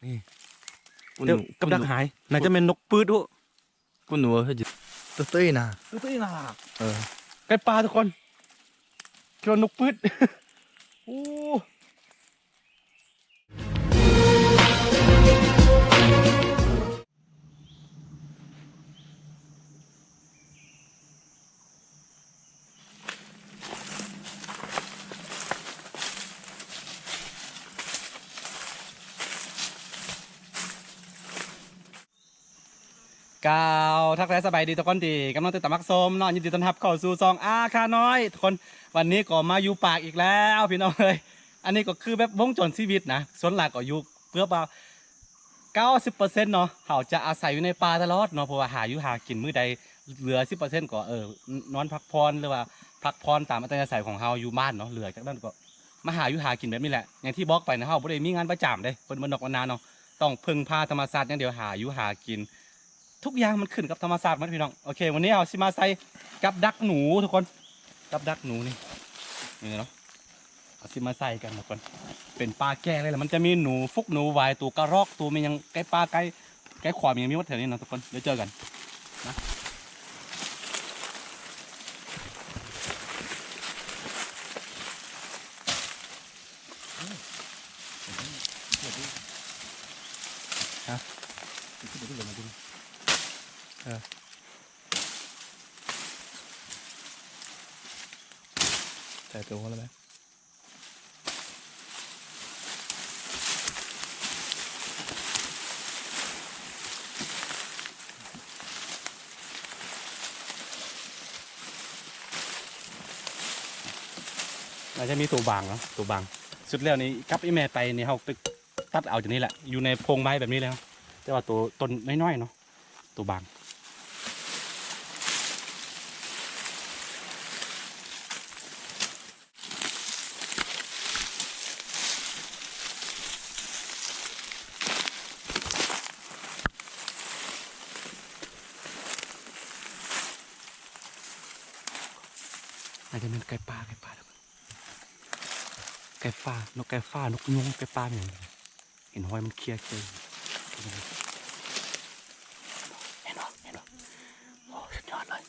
ນີ້ ດຽວ ກັບດັກຫາຍ ໜ້າຈະແມ່ນນົກປືດ. ໂອ້ ກຸນໜູເຮີ້ຍ ໂຕເຕີຍນະ ໂຕເຕີຍນະ ເອີ ໄກ່ປ່າທຸກຄົນ ຄິດວ່ານົກປືດ. ໂອ້ ກ່າວທັກທາຍສະບາຍດີທຸກຄົນທີ່ກຳລັງຕິດຕາມຮັບຊົມເນາະ, ຍິນດີຕ້ອນຮັບເຂົ້າສູ່ຊ່ອງອາຄານ້ອຍ. ທຸກຄົນ ວັນນີ້ກໍມາຢູ່ປ່າອີກແລ້ວພີ່ນ້ອງເອີຍ. ອັນນີ້ກໍຄືແບບວົງຈອນຊີວິດນະ, ສ່ວນຫຼາຍກໍຢູ່ເກືອບວ່າເກົ້າສິບເປີເຊັນເນາະ, ເຮົາຈະອາໄສຢູ່ໃນປ່າຕະຫຼອດເນາະ, ເພາະວ່າຫາຢູ່ຫາກິນມື້ໃດເຫຼືອສິບເປີເຊັນກໍ ເອີ ນອນພັກຜ່ອນ ຫຼືວ່າພັກຜ່ອນຕາມອັດຕະຍາໄສຂອງເຮົາຢູ່ບ້ານເນາະ, ເຫຼືອຈາກນັ້ນກໍມາຫາຢູ່ຫາກິນແບບນີ້ແຫຼະ. ຢ່າງທີ່ບອກໄປນະ, ເຮົາບໍ່ໄດ້ມີງານປະຈຳເດ້, ເພິ່ນບ້ານນອກບ້ານນາເນາະ. ຕ້ອງເພິ່ງພາທຳມະຊາດຢ່າງດຽວ, ຫາຢູ່ຫາກິນ ທຸກຢ່າງມັນຂຶ້ນກັບທຳມະຊາດໝົດພີ່ນ້ອງ. ໂອເຄ ວັນນີ້ເຮົາຊິມາໃສ່ກັບດັກໜູທຸກຄົນ, ກັບດັກໜູນີ້ ນີ້ເນາະ, ເຮົາຊິມາໃສ່ກັນທຸກຄົນ. ເປັນປ່າແກ່ເລີຍລະ, ມັນຈະມີໜູຟຸກ ໜູຫວາຍ ໂຕກະຮອກ ໂຕແມ່ນຫຍັງ ໄກ່ປ່າ ໄກ່ ໄກ່ຂວາ ມີ ມີໝົດແຖວນີ້ເນາະທຸກຄົນ. ດຽວເຈີກັນນະ. ຮະ ເອີ ໃສ່ໂຕຫົວແລ້ວແມ່. ໜ້າຈະມີໂຕບາງເນາະ, ໂຕບາງ. ສຸດແລ້ວນີ້ກັບອີ່ແມ່ໄປນີ້ ເຮົາໄປຕັດເອົາຈາກນີ້ແຫຼະ, ຢູ່ໃນໂພງໄມ້ແບບນີ້ແລ້ວ, ແຕ່ວ່າໂຕ ຕົ້ນນ້ອຍໆເນາະ, ໂຕບາງ. ອາດຈະແມ່ນໄກ່ປ່າ ໄກ່ປ່າ ໄກ່ຟ້າ ນົກໄກ່ຟ້າ ນົກຍູງ ໄກ່ປ່າແມ່ນຫຍັງ. ເຫັນຮອຍມັນເຄຍໆ ເຫັນບໍ່ ເຫັນບໍ່? ໂອ້ ສຸດຍອດເລີຍ.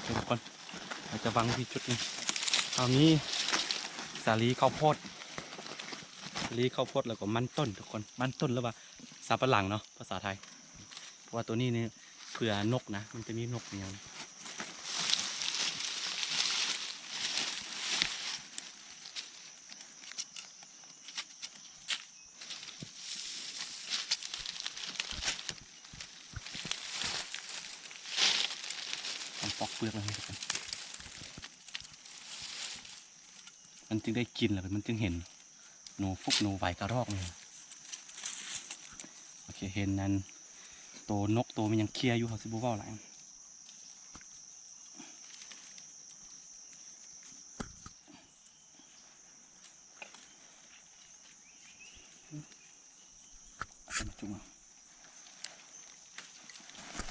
ທຸກຄົນ ເຮົາຈະວາງທີ່ຈຸດນີ້ ເຮົາມີສາລີເຂົ້າໂພດ ສາລີເຂົ້າໂພດ ແລ້ວກໍມັນຕົ້ນ ທຸກຄົນ ມັນຕົ້ນ ຫຼືວ່າ ສຳປະຫຼັງເນາະ ພາສາໄທ. ເພາະວ່າໂຕນີ້ນີ້ເຜື່ອນົກນະ ມັນຈະມີນົກອີ່ຫຍັງ. ຕ້ອງປອກເປືອກແລ້ວນີ້ ມັນຈຶ່ງໄດ້ກິນ ແລ້ວມັນຈຶ່ງເຫັນໜູຟຸກ ໜູຫວາຍ ກະຮອກນີ້. ໂອເຄ ເຫັນອັນໂຕນົກ ໂຕແມ່ນຫຍັງເຄຍຢູ່ ເຮົາຊິບໍ່ເວົ້າຫຼາຍ.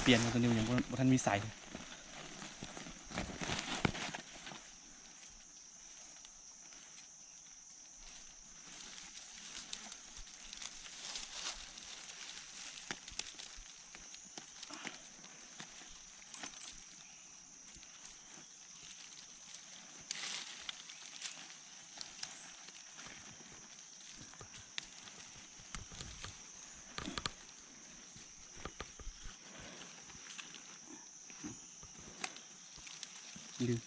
ປ່ຽນ ຕົວນີ້ຍັງບໍ່ ບໍ່ທັນມີສາຍເລີຍ. ລືມ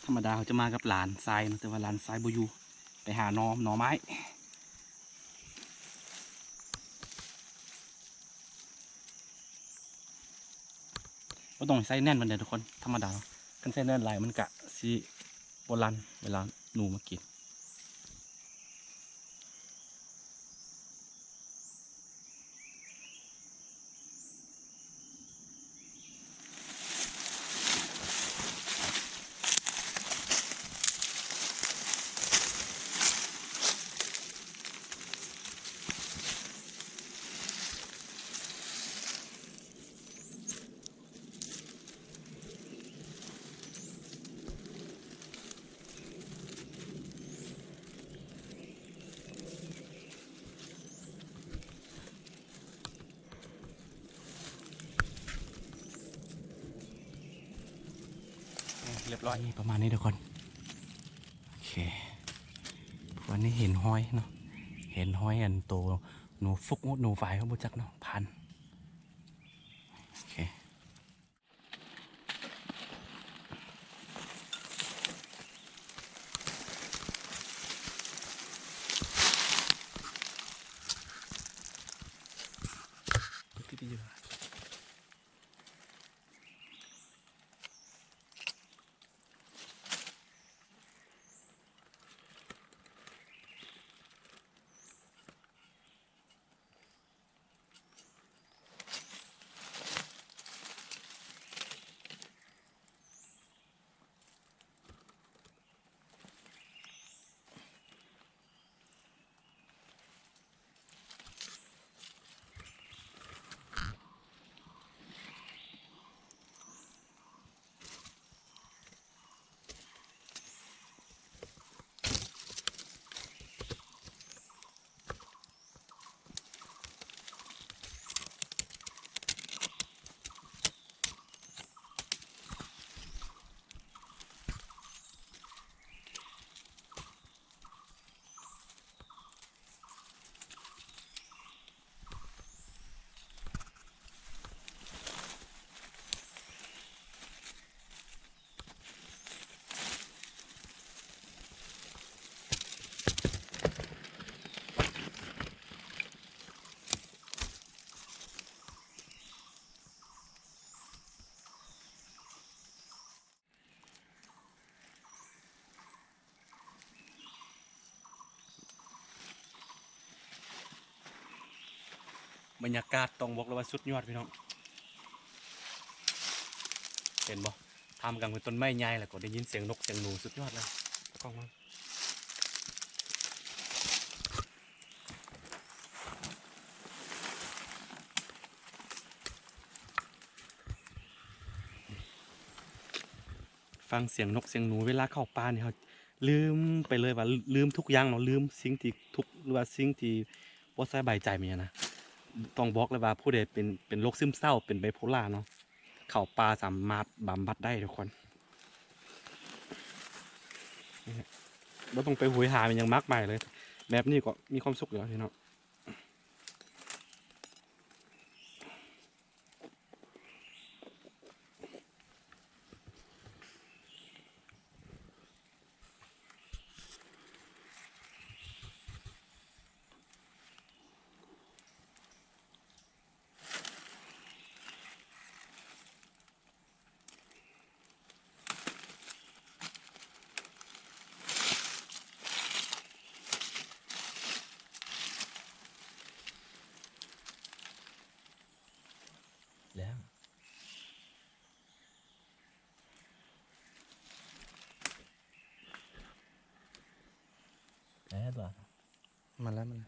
ທຳມະດາເຮົາຈະມາກັບຫຼານຊາຍເນາະ ແຕ່ວ່າຫຼານຊາຍບໍ່ຢູ່ ໄປຫາໜໍ່ ໜໍ່ໄມ້. ບໍ່ຕ້ອງໃສ່ແໜ້ນປານໃດທຸກຄົນ ທຳມະດາ. ຄັນໃສ່ແໜ້ນຫຼາຍມັນກະຊິບໍ່ລັ່ນເວລາໜູມາກິນ. ອ່ະ ຮຽບຮ້ອຍ ນີ້ປະມານນີ້ທຸກຄົນ. ໂອເຄ ວັນນີ້ເຫັນຮອຍເນາະ ເຫັນຮອຍອັນໂຕໜູຟຸກ ໜູຝາຍ ເຮົາບໍ່ຈັກເນາະ ພັນ ໂອເຄ. ບັນຍາກາດຕ້ອງບອກເລີຍວ່າສຸດຍອດພີ່ນ້ອງ ເຫັນບໍ່? ທ່າມກາງເປັນຕົ້ນໄມ້ໃຫຍ່ ແລ້ວກໍໄດ້ຍິນສຽງນົກສຽງໜູ ສຸດຍອດເລີຍ. ເອົາກ້ອງມາ. ຟັງສຽງນົກສຽງໜູ ເວລາເຂົ້າປ່ານີ້ ເຮົາລືມໄປເລີຍວ່າ ລືມທຸກຢ່າງເນາະ ລືມສິ່ງທີ່ທຸກ ຫຼືວ່າສິ່ງທີ່ບໍ່ສະບາຍໃຈແມ່ນຫຍັງນະ. ຕ້ອງບອກເລີຍວ່າຜູ້ໃດເປັນ ເປັນໂລກຊຶມເສົ້າ ເປັນໄບໂພລາເນາະ ເຂົ້າປ່າສາມາດບຳບັດໄດ້ທຸກຄົນ ບໍ່ຕ້ອງໄປໂຫຍຫາແມ່ນຫຍັງມາກມາຍເລີຍ ແບບນີ້ກໍມີຄວາມສຸກຢູ່ແລ້ວພີ່ນ້ອງ. ແລ້ວ ແລ້ວຕົວະ ມາແລ້ວ ມາແລ້ວ.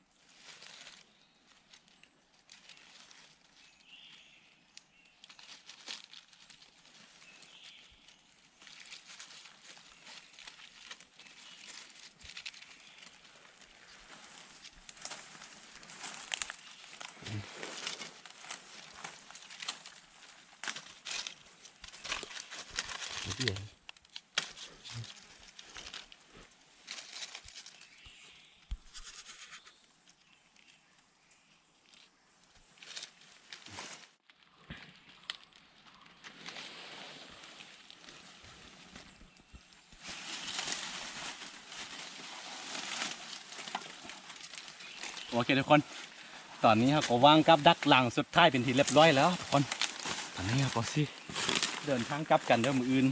ໂອເຄທຸກຄົນ ຕອນນີ້ເຮົາກໍວາງກັບດັກຫຼັງສຸດທ້າຍເປັນທີ່ລຽບຮ້ອຍແລ້ວທຸກຄົນ. ຕອນນີ້ເຮົາກໍຊິເດີນທາງກັບກັນເດີ ມື້ອື່ນ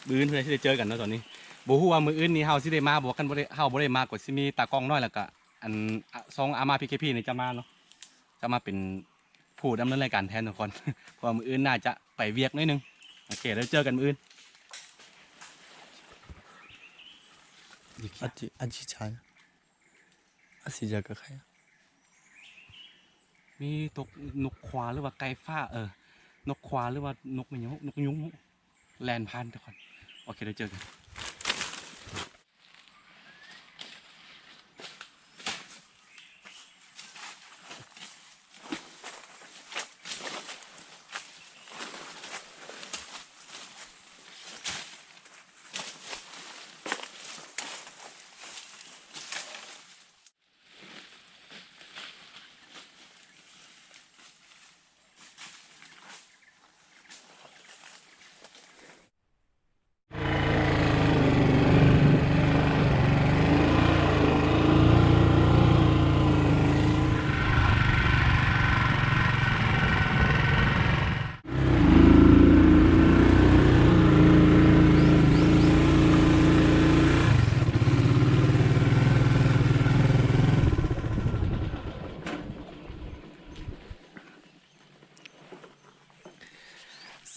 ມື້ອື່ນເພື່ອຊິໄດ້ເຈີກັນເນາະ. ຕອນນີ້ບໍ່ຮູ້ວ່າມື້ອື່ນນີ້ເຮົາຊິໄດ້ມາບໍ່ ຄັນບໍ່ໄດ້ ເຮົາບໍ່ໄດ້ມາກໍຊິມີຕາກ້ອງນ້ອຍ ແລ້ວກໍອັນ ອາ ຊ່ອງອາມາ ພີເຄພີ ນີ້ຈະມາເນາະ ຈະມາເປັນຜູ້ດຳເນີນລາຍການແທນທຸກຄົນ ເພາະວ່າມື້ອື່ນໜ້າຈະໄປວຽກໜ້ອຍໜຶ່ງ. ໂອເຄ ແລ້ວເຈີກັນມື້ອື່ນ. ອາຈິ ອາຈິຊາຍ ມີຕົກນົກຂວາ ຫຼືວ່າໄກ່ຟ້າ ເອີ ນົກຂວາ ຫຼືວ່ານົກແມ່ນຫຍັງ ນົກຍຸງ ແລ່ນຜ່ານທຸກຄົນ. ໂອເຄ ແລ້ວເຈີກັນ.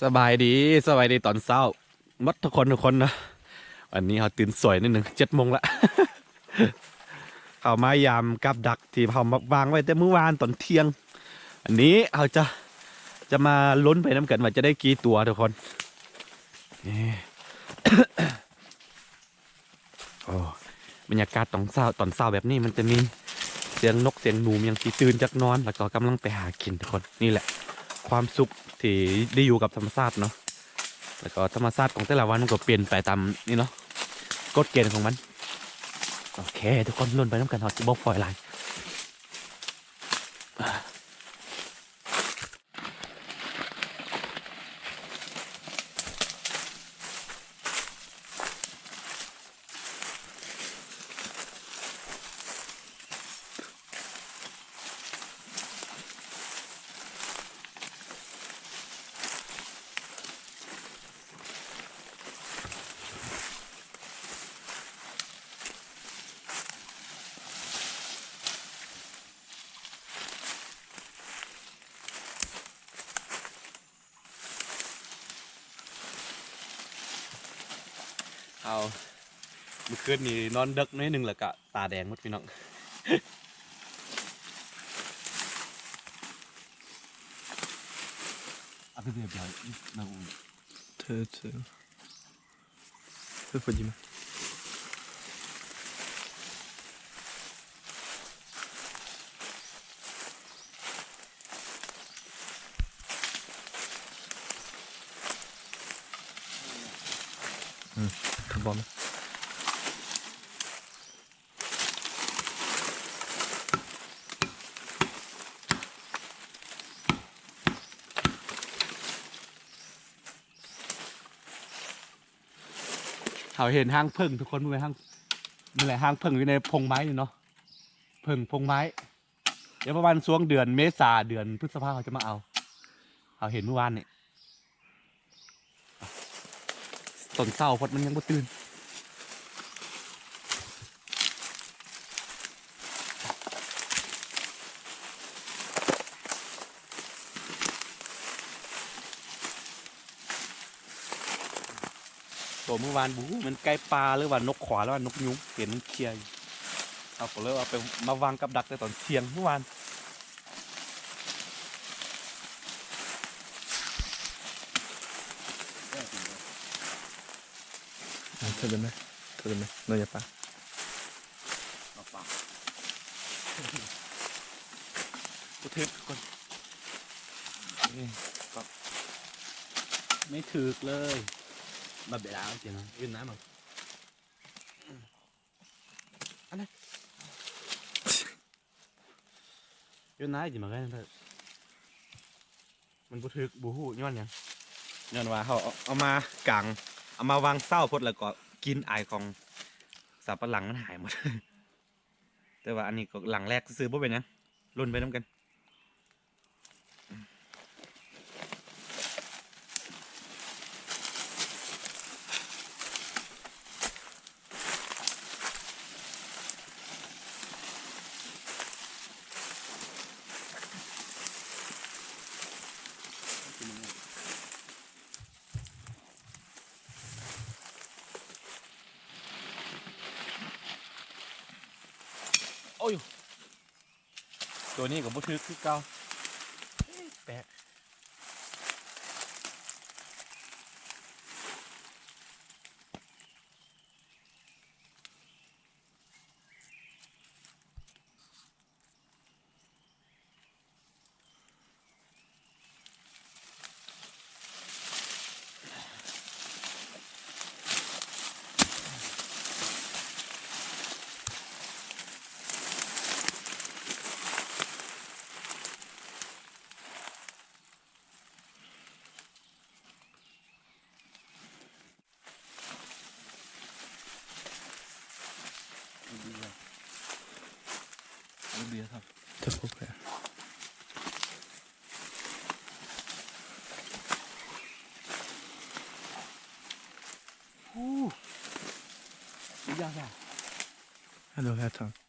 ສະບາຍດີ ສະບາຍດີຕອນເຊົ້າໝົດທຸກຄົນ ທຸກຄົນເນາະ. ວັນນີ້ເຮົາຕື່ນສວຍໜ້ອຍໜຶ່ງ ເຈັດໂມງລະ ເຮົາມາຢາມກັບດັກທີ່ເຮົາມາວາງໄວ້ແຕ່ມື້ວານຕອນທ່ຽງ. ອັນນີ້ເຮົາຈະ ຈະມາລຸ້ນໄປນຳກັນວ່າຈະໄດ້ກີ່ຕົວທຸກຄົນ. ນີ້ ໂອ້ ບັນຍາກາດຕອນເຊົ້າ ຕອນເຊົ້າແບບນີ້ ມັນຈະມີສຽງນົກສຽງໜູຫຍັງທີ່ຕື່ນຈາກນອນ ແລ້ວກໍກຳລັງໄປຫາກິນທຸກຄົນ. ນີ້ແຫຼະຄວາມສຸກທີ່ໄດ້ຢູ່ກັບທຳມະຊາດເນາະ ແລ້ວກໍທຳມະຊາດຂອງແຕ່ລະວັນມັນກໍປ່ຽນໄປຕາມນີ້ເນາະ ກົດເກນຂອງມັນ. ໂອເຄ ທຸກຄົນ ລຸ້ນໄປນຳກັນ ເຮົາຊິບໍ່ຟອຍຫຼາຍ. ເຮົາ ມື້ຄືນນີ້ນອນເດິກໜ້ອຍໜຶ່ງ ແລ້ວກະຕາແດງໝົດພີ່ນ້ອງ. ອືມ ກະບອກນະ. ເຮົາເຫັນຮັງເຜິ້ງທຸກຄົນ ເບິ່ງໄປຮັງ ນີ້ແຫຼະຮັງເຜິ້ງຢູ່ໃນພົງໄມ້ນີ້ເນາະ ເຜິ້ງພົງໄມ້. ດຽວປະມານຊ່ວງເດືອນເມສາ ເດືອນພຶດສະພາ ເຮົາຈະມາເອົາ. ເຮົາເຫັນມື້ວານນີ້ ຕອນເຊົ້າ ເພາະມັນຍັງບໍ່ຕື່ນ. ໂຕມື້ວານບໍ່ຮູ້ແມ່ນໄກ່ປ່າ ຫຼືວ່ານົກຂວາ ຫຼືວ່ານົກຍຸງ ເຫັນມັນເຄຍຢູ່. ເຮົາກໍເລີຍເອົາໄປ ມາວາງກັບດັກແຕ່ຕອນທ່ຽງມື້ວານ. ເທີເດີນໄປ ເທີເດີນໄປ ນ້ອງຢ່າປາ ບໍ່ຖືກຄົນ ນີ້ກໍໄມ່ຖືກເລີຍ. ບັດເວລາເອົາຊິນະ ຢູ່ນະມັນ ອັນນັ້ນ ຢູ່ນະຊິມາໄດ້ເດີ ມັນບໍ່ຖືກ ບໍ່ຮູ້ຍ້ອນຫຍັງ ຍ້ອນວ່າເຮົາເອົາ ເອົາມາກາງ ເອົາມາວາງເຊົ້າໂພດ ແລ້ວກໍກິ່ນອາຍຂອງສຳປະຫຼັງມັນຫາຍໝົດ. ແ ແຕ່ວ່າອັນນີ້ກໍຫຼັງແລກຊື່ໆ ບໍ່ເປັນຫຍັງ ລຸ້ນໄປນຳກັນ. ໂອ້ຍ ໂຕນີ້ກໍບໍ່ຖືກຄືເກົ່າ ແປກ.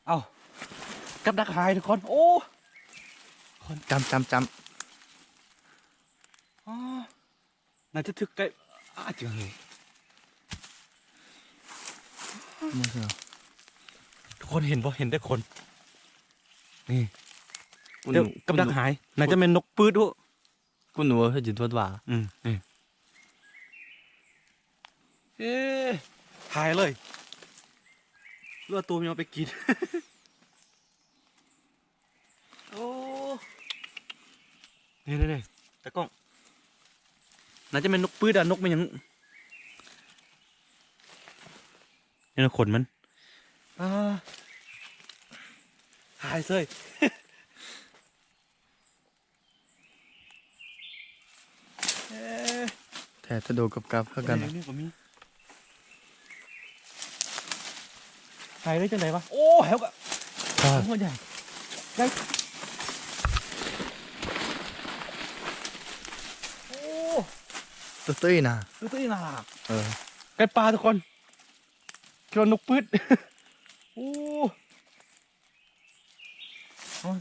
ເອົາ ກັບດັກຫາຍທຸກຄົນ ໂອ້ ກັບ ກັບ ກັບ ອໍ ໜ້າຈະຖືກໄກ່ ອ້າ ເຈີເລີຍ ທຸກຄົນເຫັນບໍ່? ເຫັນແຕ່ຂົນ ນີ້ ກັບດັກຫາຍ ໜ້າຈະແມ່ນນົກປືດ ກູໜູເຮັດຈິດວັດວ່າ ອືມ ນີ້ ເອີ ຫາຍເລີຍ ຫຼືວ່າໂຕມັນເອົາໄປກິນ ໂອ້ ນີ້ໆໆ ຕາກ້ອງ ໜ້າຈະແມ່ນນົກປືດອະ ນົກແມ່ນຫຍັງ ນີ້ນະຂົນມັນ ອາ ຫາຍເສີຍ. ເອີ ແທ້ ທະໂດກັບກັບຄືກັນ ນີ້ກໍມີ ຫາຍໄດ້ຈັ່ງໃດວະ? ໂອ້ ແຮວກໍ ອ່າ ຫົວໃຫຍ່ ໃຫຍ່ ໂອ້ ໂຕເຕີຍນະ ໂຕເຕີຍນະ ເອີ ໄກ່ປ່າທຸກຄົນ ຄິດວ່ານົກປືດ ໂອ້. ໂອ້ຍ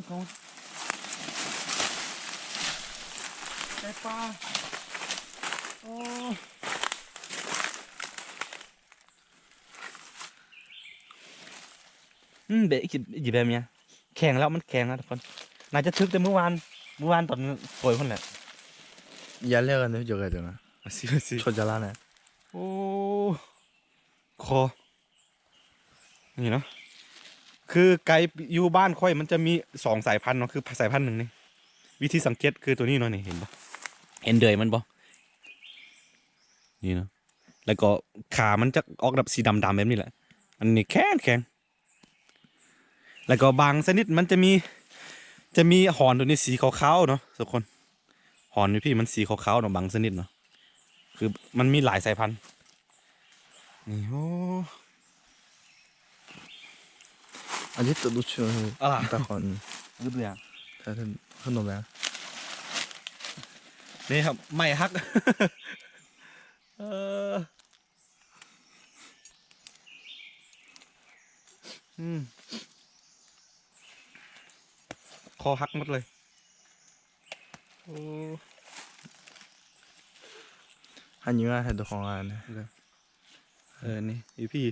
ໄກ່ປ່າ ໂອ້ ອືມ ເບະ ກິນ ກິນແບບເນີ້ຍ ແຂງແລ້ວ ມັນແຂງແລ້ວທຸກຄົນ ໜ້າຈະຖືກແຕ່ມື້ວານ ມື້ວານຕອນໂກຍພຸ້ນແຫຼະ ຢາແລ້ວກັນເດີ ຈົກກັນເດີນະ ຊິ ຊິ ຊົນຈະລານະ ໂອ້ ຄໍ ນີ້ເນາະ ຄືໄກ່ຢູ່ບ້ານຂ້ອຍມັນຈະມີສອງສາຍພັນເນາະ ຄືສາຍພັນໜຶ່ງນີ້ ວິທີສັງເກດຄືໂຕນີ້ເນາະ ນີ້ເຫັນບໍ່ ເຫັນເດືອຍມັນບໍ່ ນີ້ເນາະ ແລ້ວກໍຂາມັນຈະອອກແບບສີດຳໆ ແບບນີ້ແຫຼະ ອັນນີ້ແຂງໆ ແລ້ວກໍບາງຊະນິດມັນຈະມີ ຈະມີຫອນໂຕນີ້ສີຂາວໆ ເນາະທຸກຄົນ ຫອນຢູ່ພີ້ມັນສີຂາວໆ ເນາະ ບາງຊະນິດເນາະ ຄືມັນມີຫຼາຍສາຍພັນ ນີ້ ໂອ້ 아직도 놓치면 아. 딱 건. 이것도 그냥. 다 된, 큰 놈이야. ນີ້ຄັບ ໄມ້ຫັກ ເອີ ອືມ ຄໍຫັກໝົດເລີຍ ໂອ້ 한 이거 해도 공안. ເອີ ນີ້ ອີພີ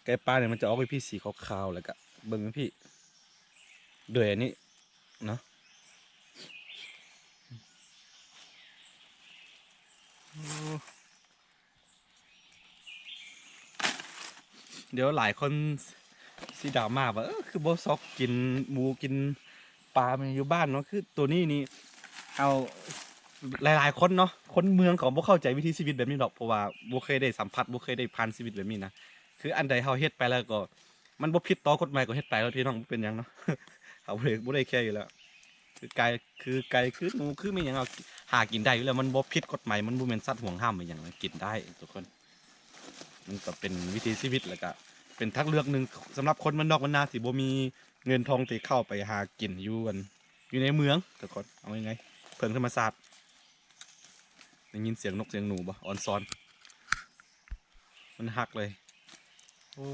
ໄກ່ປ່ານີ້ມັນຈະອອກອີພີສີຂາວໆ ແລ້ວກະເບິ່ງອີພີ ໂດຍອັນນີ້ເນາະ ໂອ້ ດຽວຫຼາຍຄົນຊິດຣາມາວ່າ ເອີ ຄືບໍ່ຊອກກິນໝູກິນປາແມ່ນຢູ່ບ້ານເນາະ ຄືໂຕນີ້ນີ້ ເຮົາ ຫຼາຍໆຄົນເນາະ ຄົນເມືອງເຂົາບໍ່ເຂົ້າໃຈວິຖີຊີວິດແບບນີ້ດອກ ເພາະວ່າບໍ່ເຄີຍໄດ້ສຳຜັດ ບໍ່ເຄີຍໄດ້ຜ່ານຊີວິດແບບນີ້ນະ ຄືອັນໃດເຮົາເຮັດໄປແລ້ວກໍ ມັນບໍ່ຜິດຕໍ່ກົດໝາຍກໍເຮັດໄປໂລດພີ່ນ້ອງ ບໍ່ເປັນຫຍັງເນາະ ເຮົາບໍ່ໄດ້ ບໍ່ໄດ້ແຄຢູ່ແລ້ວ ຄືໄກ່ ຄືໄກ່ ຄືໝູ ຄືແມ່ນຫຍັງ ເຮົາຫາກິນໄດ້ຢູ່ແລ້ວ ມັນບໍ່ຜິດກົດໝາຍ ມັນບໍ່ແມ່ນສັດຫວງຫ້າມອີ່ຫຍັງ ກິນໄດ້ທຸກຄົນ ມັນກໍເປັນວິຖີຊີວິດ ແລ້ວກະເປັນທາງເລືອກໜຶ່ງສຳລັບຄົນບ້ານນອກບ້ານນາທີ່ບໍ່ມີ ເງິນທອງທີ່ເຂົ້າໄປຫາກິນຢູ່ອັນ ຢູ່ໃນເມືອງ ທຸກຄົນ ເອົາງ່າຍໆ ເພິ່ງທຳມະຊາດ. ໄດ້ຍິນສຽງນົກສຽງໜູບໍ່? ອອນຊອນ ມັນຮັກເລີຍ. ໂອ້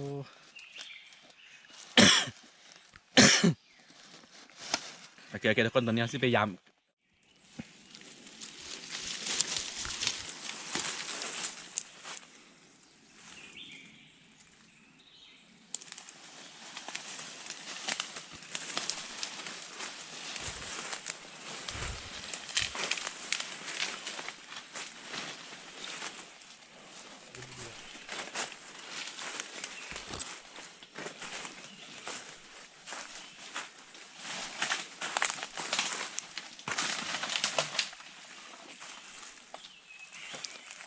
ໂອເຄ ໂອເຄ ທຸກຄົນ ຕອນນີ້ເຮົາຊິໄປຢາມ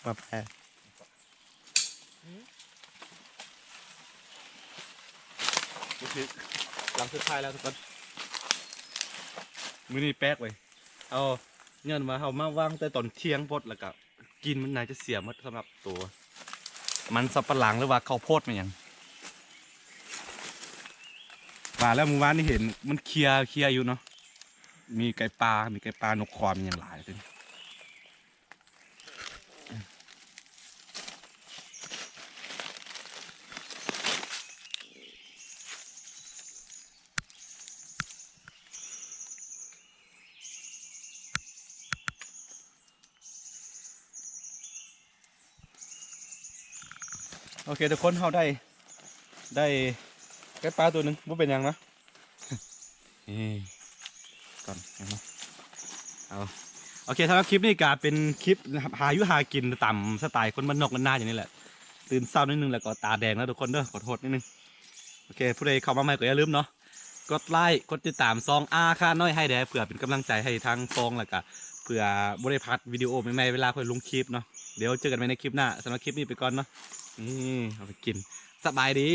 ມາແພ ໂອເຄ ຫຼັງສຸດທ້າຍແລ້ວທຸກຄົນ ມື້ນີ້ແປກເວີຍ ເອົາ ຍ້ອນວ່າເຮົາມາວາງແຕ່ຕອນທ່ຽງໂພດ ແລ້ວກະກິ່ນມັນໜ້າຈະເສຍໝົດ ສຳລັບໂຕມັນສຳປະຫຼັງ ຫຼືວ່າເຂົ້າໂພດແມ່ນຫຍັງ. ວ່າແລ້ວມື້ວານນີ້ເຫັນມັນເຄຍ ເຄຍຢູ່ເນາະ ມີໄກ່ປ່າ ມີໄກ່ປ່າ ນົກຄອນ ມີຫຍັງຫຼາຍເລີຍ. ໂອເຄ ທຸກຄົນ ເຮົາໄດ້ ໄດ້ໄກ່ປ່າໂຕໜຶ່ງ ບໍ່ເປັນຫຍັງນະ. ນີ້ ກ່ອນເນາະ ເອົາ ໂອເຄ ສຳລັບຄລິບນີ້ກະເປັນຄລິບຫາຢູ່ຫາກິນຕາມສະໄຕຄົນບ້ານນອກບ້ານນາຢ່າງນີ້ແຫຼະ ຕື່ນເຊົ້າໜ້ອຍໜຶ່ງ ແລ້ວກໍຕາແດງແລ້ວທຸກຄົນເດີ ຂໍໂທດໜ້ອຍໜຶ່ງ. ໂອເຄ ຜູ້ໃດເຂົ້າມາໃໝ່ກໍຢ່າລືມເນາະ ກົດໄລ ກົດຕິດຕາມຊ່ອງອາຄານ້ອຍໃຫ້ແດ່ ເພື່ອເປັນກຳລັງໃຈໃຫ້ທາງຊ່ອງ ແລ້ວກະເພື່ອບໍ່ໄດ້ພາດວິດີໂອໃໝ່ໆ ເວລາຂ້ອຍລົງຄລິບເນາະ. ດຽວເຈີກັນໃໝ່ໃນຄລິບໜ້າ ສຳລັບຄລິບນີ້ໄປກ່ອນເນາະ ນີ້ ເອົາໄປກິນ ສະບາຍດີ.